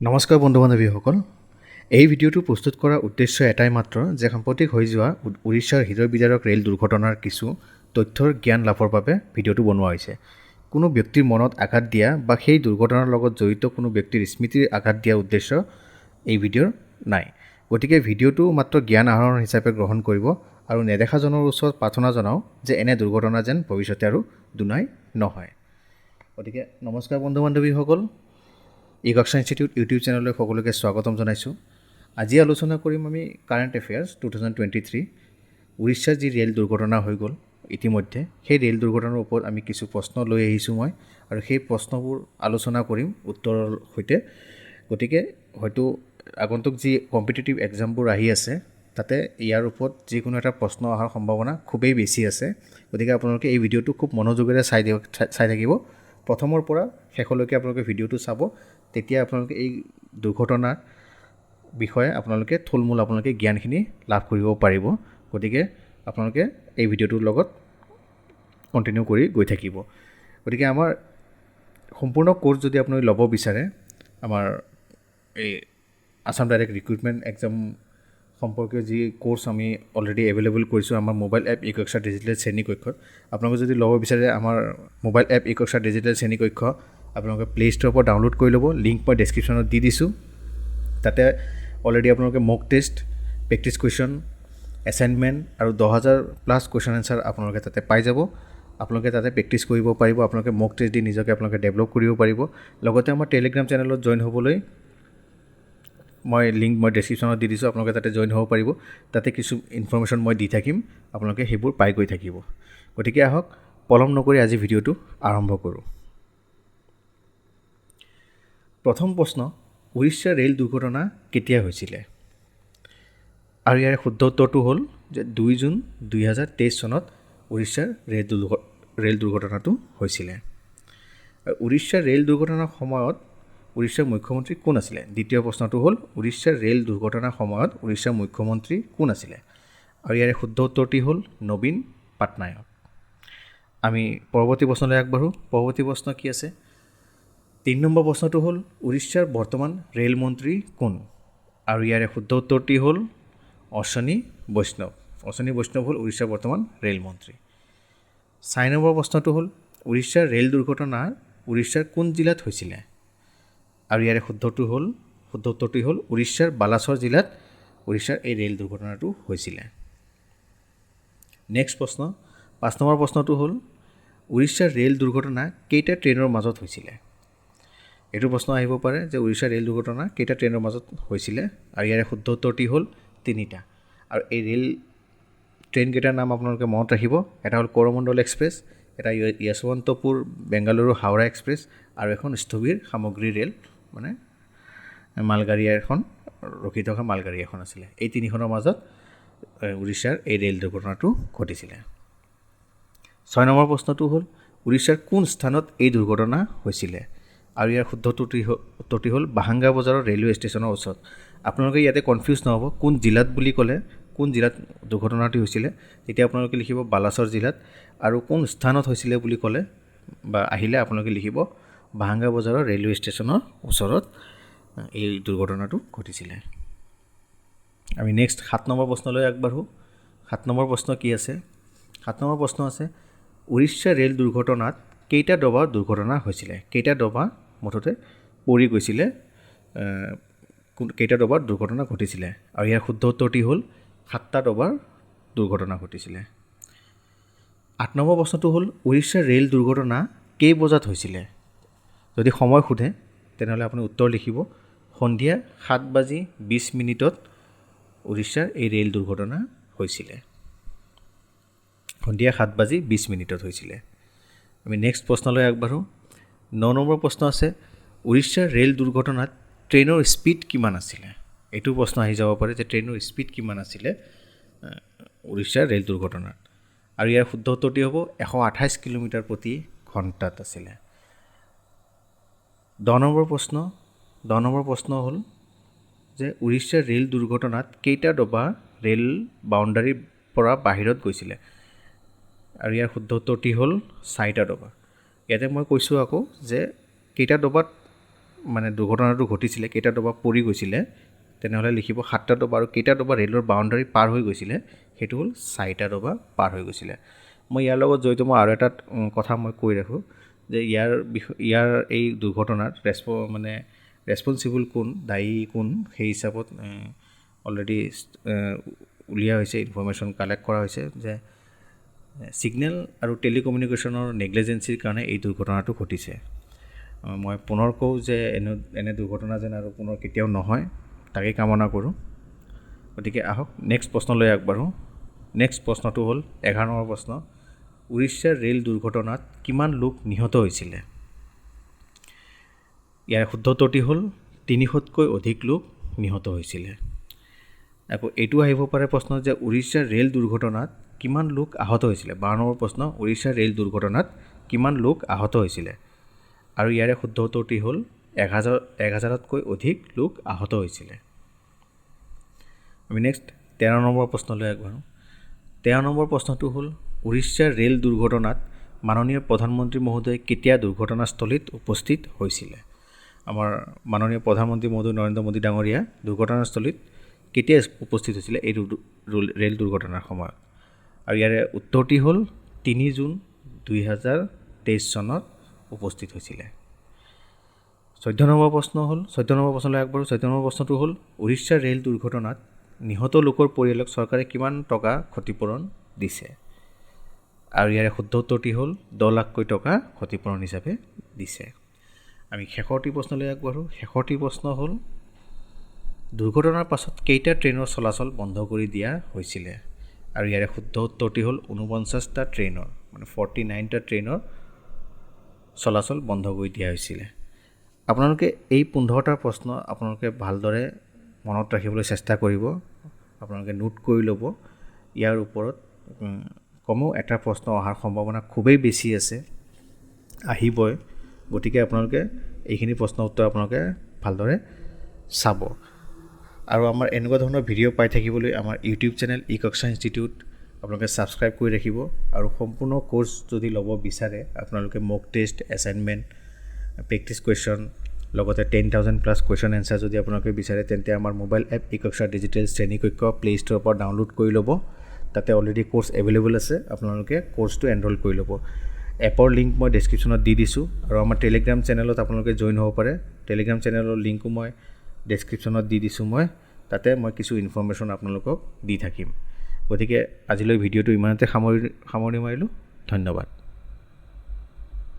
নমস্কাৰ বন্ধু বান্ধৱীসকল, এই ভিডিঅ'টো প্ৰস্তুত কৰাৰ উদ্দেশ্য এটাই মাত্ৰ যে সাম্প্ৰতিক হৈ যোৱা উৰিষ্যাৰ হৃদয় বিদাৰক ৰেল দুৰ্ঘটনাৰ কিছু তথ্যৰ জ্ঞান লাভৰ বাবে ভিডিঅ'টো বনোৱা হৈছে। কোনো ব্যক্তিৰ মনত আঘাত দিয়া বা সেই দুৰ্ঘটনাৰ লগত জড়িত কোনো ব্যক্তিৰ স্মৃতিৰ আঘাত দিয়াৰ উদ্দেশ্য এই ভিডিঅ'ৰ নাই। গতিকে ভিডিঅ'টো মাত্ৰ জ্ঞান আহৰণ হিচাপে গ্ৰহণ কৰিব আৰু নেদেখাজনৰ ওচৰত প্ৰাৰ্থনা জনাওঁ যে এনে দুৰ্ঘটনা যেন ভৱিষ্যতে আৰু দুনাই নহয়। গতিকে নমস্কাৰ বন্ধু বান্ধৱীসকল, ই কক্ষা ইনষ্টিটিউট ইউটিউব চেনেললৈ সকলোকে স্বাগতম জনাইছোঁ। আজি আলোচনা কৰিম আমি কাৰেণ্ট এফেয়াৰ্ছ 2023। উৰিষ্যাৰ যি ৰেল দুৰ্ঘটনা হৈ গ'ল ইতিমধ্যে, সেই ৰেল দুৰ্ঘটনাৰ ওপৰত আমি কিছু প্ৰশ্ন লৈ আহিছোঁ মই আৰু সেই প্ৰশ্নবোৰ আলোচনা কৰিম উত্তৰৰ সৈতে। গতিকে হয়তো আগন্তুক যি কম্পিটিটিভ এক্সামবোৰ আহি আছে, তাতে ইয়াৰ ওপৰত যিকোনো এটা প্ৰশ্ন অহাৰ সম্ভাৱনা খুবেই বেছি আছে। গতিকে আপোনালোকে এই ভিডিঅ'টো খুব মনোযোগেৰে চাই দিয়ক, চাই থাকিব। প্ৰথমৰ পৰা শেষলৈকে আপোনালোকে ভিডিঅ'টো চাব, তেতিয়া আপোনালোকে এই দুৰ্ঘটনাৰ বিষয়ে আপোনালোকে থুলমূল আপোনালোকে জ্ঞানখিনি লাভ কৰিব পাৰিব। গতিকে আপোনালোকে এই ভিডিঅ'টোৰ লগত কণ্টিনিউ কৰি গৈ থাকিব। গতিকে আমাৰ সম্পূৰ্ণ ক'ৰ্চ যদি আপুনি ল'ব বিচাৰে, আমাৰ এই আছাম ডাইৰেক্ট ৰিক্ৰুইটমেণ্ট এক্সাম সম্পৰ্কীয় যি ক'ৰ্চ আমি অলৰেডি এভেইলেবল কৰিছোঁ আমাৰ মোবাইল এপ ই কক্ষা ডিজিটেল শ্ৰেণীকক্ষত, আপোনালোকে যদি ল'ব বিচাৰে, আমাৰ মোবাইল এপ ই কক্ষা ডিজিটেল শ্ৰেণীকক্ষ আপোনালোকে প্লে' ষ্ট'ৰৰ পৰা ডাউনলোড কৰি ল'ব। লিংক মই ডেছক্ৰিপশ্যনত দি দিছোঁ। তাতে অলৰেডি আপোনালোকে মক টেষ্ট, প্ৰেক্টিছ কুৱেশ্যন, এছাইনমেণ্ট আৰু 10,000 প্লাছ কুৱেশ্যন এনচাৰ আপোনালোকে তাতে পাই যাব। আপোনালোকে তাতে প্ৰেক্টিছ কৰিব পাৰিব, আপোনালোকে মক টেষ্ট দি নিজকে আপোনালোকে ডেভেলপ কৰিব পাৰিব। লগতে আমাৰ টেলিগ্ৰাম চেনেলত জইন হ'বলৈ মই লিংক মই ডেছক্ৰিপশ্যনত দি দিছোঁ, আপোনালোকে তাতে জইন হ'ব পাৰিব। তাতে কিছু ইনফৰ্মেশ্যন মই দি থাকিম, আপোনালোকে সেইবোৰ পাই গৈ থাকিব। গতিকে আহক, পলম নকৰি আজি ভিডিঅ'টো আৰম্ভ কৰোঁ। প্ৰথম প্ৰশ্ন, উৰিষ্যা ৰেল দুৰ্ঘটনা কেতিয়া হৈছিলে? আৰু ইয়াৰে শুদ্ধ উত্তৰটো হ'ল যে 2 জুন 2023 চনত উৰিষ্যাৰ ৰেল দুৰ্ঘটনাটো হৈছিলে। আৰু উৰিষ্যাৰ ৰেল দুৰ্ঘটনাৰ সময়ত উৰিষ্যাৰ মুখ্যমন্ত্ৰী কোন আছিলে? দ্বিতীয় প্ৰশ্নটো হ'ল, উৰিষ্যাৰ ৰেল দুৰ্ঘটনাৰ সময়ত উৰিষ্যাৰ মুখ্যমন্ত্ৰী কোন আছিলে? আৰু ইয়াৰে শুদ্ধ উত্তৰটি হ'ল নবীন পাটনায়ক। আমি পৰৱৰ্তী প্ৰশ্নলৈ আগবাঢ়োঁ। পৰৱৰ্তী প্ৰশ্ন কি আছে? 3 নম্বৰ প্ৰশ্নটো হ'ল, উৰিষ্যাৰ বৰ্তমান ৰেল মন্ত্ৰী কোন? আৰু ইয়াৰে শুদ্ধ উত্তৰটি হ'ল অশ্বনী বৈষ্ণৱ। অশ্বনী বৈষ্ণৱ হ'ল উৰিষ্যাৰ বৰ্তমান ৰেল মন্ত্ৰী। 4 নম্বৰ প্ৰশ্নটো হ'ল, উৰিষ্যাৰ ৰেল দুৰ্ঘটনা উৰিষ্যাৰ কোন জিলাত হৈছিলে? আৰু ইয়াৰে শুদ্ধ উত্তৰটি হ'ল উৰিষ্যাৰ বালাছৰ জিলাত উৰিষ্যাৰ এই ৰেল দুৰ্ঘটনাটো হৈছিলে। নেক্সট প্ৰশ্ন, 5 নম্বৰ প্ৰশ্নটো হ'ল, উৰিষ্যাৰ ৰেল দুৰ্ঘটনা কেইটা ট্ৰেইনৰ মাজত হৈছিলে? এইটো প্ৰশ্ন আহিব পাৰে যে উৰিষ্যাৰ ৰেল দুৰ্ঘটনা কেইটা ট্ৰেইনৰ মাজত হৈছিলে। আৰু ইয়াৰে শুদ্ধ উত্তৰটি হ'ল তিনিটা। আৰু এই ৰেল ট্ৰেইনকেইটাৰ নাম আপোনালোকে মনত ৰাখিব। এটা হ'ল কৰমণ্ডল এক্সপ্ৰেছ, এটা য়শৱন্তপুৰ বেংগালুৰু হাওৰা এক্সপ্ৰেছ আৰু এখন স্থবিৰ সামগ্ৰী ৰেল, মানে মালগাড়ী এখন, ৰখি থকা মালগাড়ী এখন আছিলে। এই তিনিখনৰ মাজত উৰিষ্যাৰ এই ৰেল দুৰ্ঘটনাটো ঘটিছিলে। 6 নম্বৰ প্ৰশ্নটো হ'ল, উৰিষ্যাৰ কোন স্থানত এই দুৰ্ঘটনা হৈছিলে? আৰু ইয়াৰ শুদ্ধ উত্তৰটি হ'ল বাহাংগা বজাৰৰ ৰেলৱে ষ্টেচনৰ ওচৰত। আপোনালোকে ইয়াতে কনফিউজ নহ'ব, কোন জিলাত বুলি ক'লে, কোন জিলাত দুৰ্ঘটনাটো হৈছিলে, তেতিয়া আপোনালোকে লিখিব বালাছৰ জিলাত। আৰু কোন স্থানত হৈছিলে বুলি ক'লে বা আহিলে আপোনালোকে লিখিব বাহাংগা বজাৰৰ ৰেলৱে ষ্টেচনৰ ওচৰত এই দুৰ্ঘটনাটো ঘটিছিলে। আমি নেক্সট 7 নম্বৰ প্ৰশ্নলৈ আগবাঢ়োঁ। 7 নম্বৰ প্ৰশ্ন কি আছে? 7 নম্বৰ প্ৰশ্ন আছে, উৰিষ্যা ৰেল দুৰ্ঘটনাত কেইটা ডবাৰ দুৰ্ঘটনা হৈছিলে? কেইটা ডবা মুঠতে পৰি গৈছিলে, কেইটা ডবাৰ দুৰ্ঘটনা ঘটিছিলে? আৰু ইয়াৰ শুদ্ধ উত্তৰটি হ'ল 7টা ডবাৰ দুৰ্ঘটনা ঘটিছিলে। 8 নম্বৰ প্ৰশ্নটো হ'ল, উৰিষ্যাৰ ৰেল দুৰ্ঘটনা কেই বজাত হৈছিলে? যদি সময় সোধে, তেনেহ'লে আপুনি উত্তৰ লিখিব সন্ধিয়া 7 বাজি 20 মিনিটত উৰিষ্যাৰ এই ৰেল দুৰ্ঘটনা হৈছিলে। সন্ধিয়া 7 বাজি 20 মিনিটত হৈছিলে। আমি নেক্সট প্ৰশ্নলৈ আগবাঢ়োঁ। 9 নম্বৰ প্ৰশ্ন আছে, উৰিষ্যাৰ ৰেল দুৰ্ঘটনাত ট্ৰেইনৰ স্পীড কিমান আছিলে? এইটো প্ৰশ্ন আহি যাব পাৰে যে ট্ৰেইনৰ স্পীড কিমান আছিলে উৰিষ্যাৰ ৰেল দুৰ্ঘটনাত। আৰু ইয়াৰ শুদ্ধ উত্তৰটি হ'ব 128 কিলোমিটাৰ প্ৰতি ঘণ্টাত আছিলে। 10 নম্বৰ প্ৰশ্ন হ'ল যে উৰিষ্যাৰ ৰেল দুৰ্ঘটনাত কেইটা ডবা ৰেল বাউণ্ডাৰীৰ পৰা বাহিৰত গৈছিলে? আৰু ইয়াৰ শুদ্ধ উত্তৰটি হ'ল 4টা ডবা। ইয়াতে মই কৈছোঁ আকৌ যে কেইটা ডবাত মানে দুৰ্ঘটনাটো ঘটিছিলে, কেইটা ডবা পৰি গৈছিলে, তেনেহ'লে লিখিব 7টা ডবা। আৰু কেইটা ডবা ৰেলৰ বাউণ্ডাৰী পাৰ হৈ গৈছিলে, সেইটো হ'ল 4টা ডবা পাৰ হৈ গৈছিলে। মই ইয়াৰ লগত জড়িত মই আৰু এটা কথা মই কৈ ৰাখোঁ যে ইয়াৰ এই দুৰ্ঘটনাত মানে ৰেচপনচিবল কোন, দায়ী কোন, সেই হিচাপত অলৰেডি উলিওৱা হৈছে, ইনফৰ্মেশ্যন কালেক্ট কৰা হৈছে যে ছিগনেল আৰু টেলিকমিউনিকেশ্যনৰ নেগলিজেঞ্চিৰ কাৰণে এই দুৰ্ঘটনাটো ঘটিছে। মই পুনৰ কওঁ যে এনে দুৰ্ঘটনা যেন আৰু পুনৰ কেতিয়াও নহয়, তাকেই কামনা কৰোঁ। গতিকে আহক নেক্সট প্ৰশ্নলৈ আগবাঢ়োঁ। নেক্সট প্ৰশ্নটো হ'ল 11 নম্বৰ প্ৰশ্ন, উৰিষ্যাৰ ৰেল দুৰ্ঘটনাত কিমান লোক নিহত হৈছিলে? ইয়াৰ শুদ্ধ উত্তৰটি হ'ল 300তকৈ অধিক লোক নিহত হৈছিলে। আকৌ এইটো আহিব পাৰে প্ৰশ্ন যে উৰিষ্যাৰ ৰেল দুৰ্ঘটনাত কিমান লোক আহত হৈছিলে? 12 নম্বৰ প্ৰশ্ন, উৰিষ্যাৰ ৰেল দুৰ্ঘটনাত কিমান লোক আহত হৈছিলে? আৰু ইয়াৰে শুদ্ধ উত্তৰটি হ'ল 1000তকৈ অধিক লোক আহত হৈছিলে। আমি নেক্সট 13 নম্বৰ প্ৰশ্নলৈ আগবাঢ়োঁ। 13 নম্বৰ প্ৰশ্নটো হ'ল উৰিষ্যাৰ ৰেল দুৰ্ঘটনাত মাননীয় প্ৰধানমন্ত্ৰী মহোদয়ে কেতিয়া দুৰ্ঘটনাস্থলীত উপস্থিত হৈছিলে? আমাৰ মাননীয় প্ৰধানমন্ত্ৰী মহোদয় নৰেন্দ্ৰ মোদী ডাঙৰীয়া দুৰ্ঘটনাস্থলীত কেতিয়া উপস্থিত হৈছিলে এই ৰেল দুৰ্ঘটনাৰ সময়ত? আৰু ইয়াৰে উত্তৰটি হ'ল 3 জুন 2023 চনত উপস্থিত হৈছিলে। 14 নম্বৰ প্ৰশ্ন হ'ল, 14 নম্বৰ প্ৰশ্নলৈ আগবাঢ়োঁ। 14 নম্বৰ প্ৰশ্নটো হ'ল উৰিষ্যাৰ ৰেল দুৰ্ঘটনাত নিহত লোকৰ পৰিয়ালক চৰকাৰে কিমান টকা ক্ষতিপূৰণ দিছে? আৰু ইয়াৰে শুদ্ধ উত্তৰটি হ'ল 10 লাখকৈ টকা ক্ষতিপূৰণ হিচাপে দিছে। আমি শেষৰটি প্ৰশ্নলৈ আগবাঢ়োঁ। শেষৰটি প্ৰশ্ন হ'ল দুৰ্ঘটনাৰ পাছত কেইটা ট্ৰেইনৰ চলাচল বন্ধ কৰি দিয়া হৈছিলে? আৰু ইয়াৰে শুদ্ধ উত্তৰটি হ'ল 49টা ট্ৰেইনৰ, মানে 49টা ট্ৰেইনৰ চলাচল বন্ধ কৰি দিয়া হৈছিলে। আপোনালোকে এই 15টা প্ৰশ্ন আপোনালোকে ভালদৰে মনত ৰাখিবলৈ চেষ্টা কৰিব, আপোনালোকে নোট কৰি ল'ব। ইয়াৰ ওপৰত কমেও এটা প্ৰশ্ন অহাৰ সম্ভাৱনা খুবেই বেছি আছে, আহিবই। গতিকে আপোনালোকে এইখিনি প্ৰশ্ন উত্তৰ আপোনালোকে ভালদৰে চাব। আৰু আমাৰ এনেকুৱা ধৰণৰ ভিডিঅ' পাই থাকিবলৈ আমাৰ ইউটিউব চেনেল ই কক্ষা ইনষ্টিটিউট আপোনালোকে ছাবস্ক্ৰাইব কৰি ৰাখিব। আৰু সম্পূৰ্ণ কোৰ্চ যদি ল'ব বিচাৰে আপোনালোকে mock test, assignment, practice question, লগতে 10,000 প্লাছ কুৱেশ্যন এনচাৰ যদি আপোনালোকে বিচাৰে, তেন্তে আমাৰ মোবাইল এপ ই কক্ষা ডিজিটেল শ্ৰেণীকক্ষ প্লে' ষ্ট'ৰৰ পৰা ডাউনলোড কৰি ল'ব। তাতে অলৰেডি কোৰ্চ এভেইলেবল আছে, আপোনালোকে কোৰ্চটো এনৰোল কৰি ল'ব। এপৰ লিংক মই ডেছক্ৰিপশ্যনত দি দিছোঁ। আৰু আমাৰ টেলিগ্ৰাম চেনেলত আপোনালোকে জইন হ'ব পাৰে। টেলিগ্ৰাম চেনেলৰ লিংকো মই ডেছক্ৰিপশ্যনত দি দিছোঁ। মই তাতে কিছু ইনফৰ্মেশ্যন আপোনালোকক দি থাকিম। গতিকে আজিলৈ ভিডিঅ'টো ইমানতে সামৰণি মাৰিলোঁ। ধন্যবাদ।